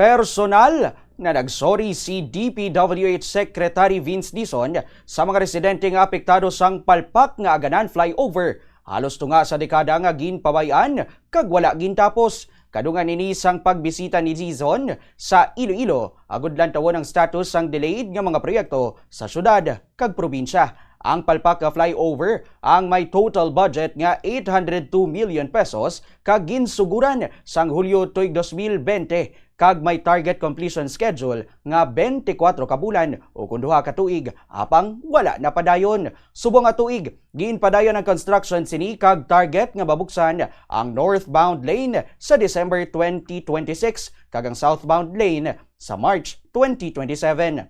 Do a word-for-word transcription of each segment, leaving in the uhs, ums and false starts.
Personal na nagsorry si D P W H Secretary Vince Dizon sa mga residente nga apektado sang palpak nga Aganan flyover. Halos tunga sa dekada nga ginpabay-an kag wala gintapos. Kadungan ini sang pagbisita ni Dizon sa Iloilo, agud lantawon ang status sang delayed nga mga proyekto sa syudad kag probinsya. Ang palpak nga flyover ang may total budget nga eight hundred two million pesos kag ginsuguran sang Hulyo tuig dos mil bente, kag may target completion schedule nga twenty-four ka bulan o kon duha ka tuig, apang wala na padayon. Subong nga tuig, ginpadayon ang construction sini kag target nga mabuksan ang northbound lane sa December twenty twenty-six kag ang southbound lane sa March twenty twenty-seven.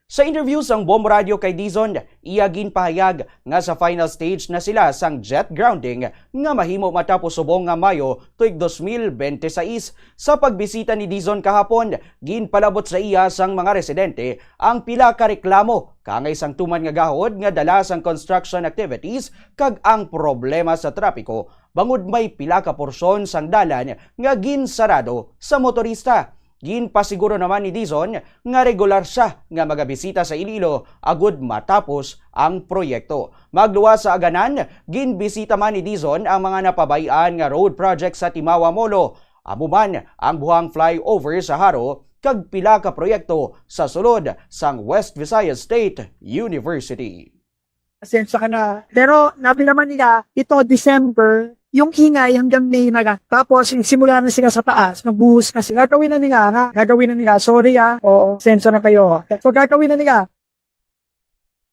Sa interview sang Bombo Radio kay Dizon, iya ginpahayag nga sa final stage na sila sang jet grounding nga mahimo matapos subong nga Mayo tuig dos mil bente sais. Sa pagbisita ni Dizon kahapon, ginpalabot sa iya sang mga residente ang pila ka reklamo kaangay sang tuman nga gahod nga dala sang construction activities kag ang problema sa trapiko bangod may pila ka porsyon sang dalan nga ginsarado sa motorista. Ginpasiguro naman ni Dizon nga regular sia nga magabisita sa Iloilo agud matapos ang proyekto. Magluwas sa Aganan, ginbisita man ni Dizon ang mga napabay-an nga road project sa Timawa Molo, amo man ang buhang flyover sa Jaro kag pila ka proyekto sa sulod sang West Visayas State University. Pasensya ka na. Pero nabi naman nila, ito, December, yung ingay hanggang May na lang. Tapos, simula na sila sa taas, magbuhos na sila. Gagawin na nila, ha? Gagawin na nila. Sorry, ah. Oo, pasensya na kayo. So, gagawin na nila.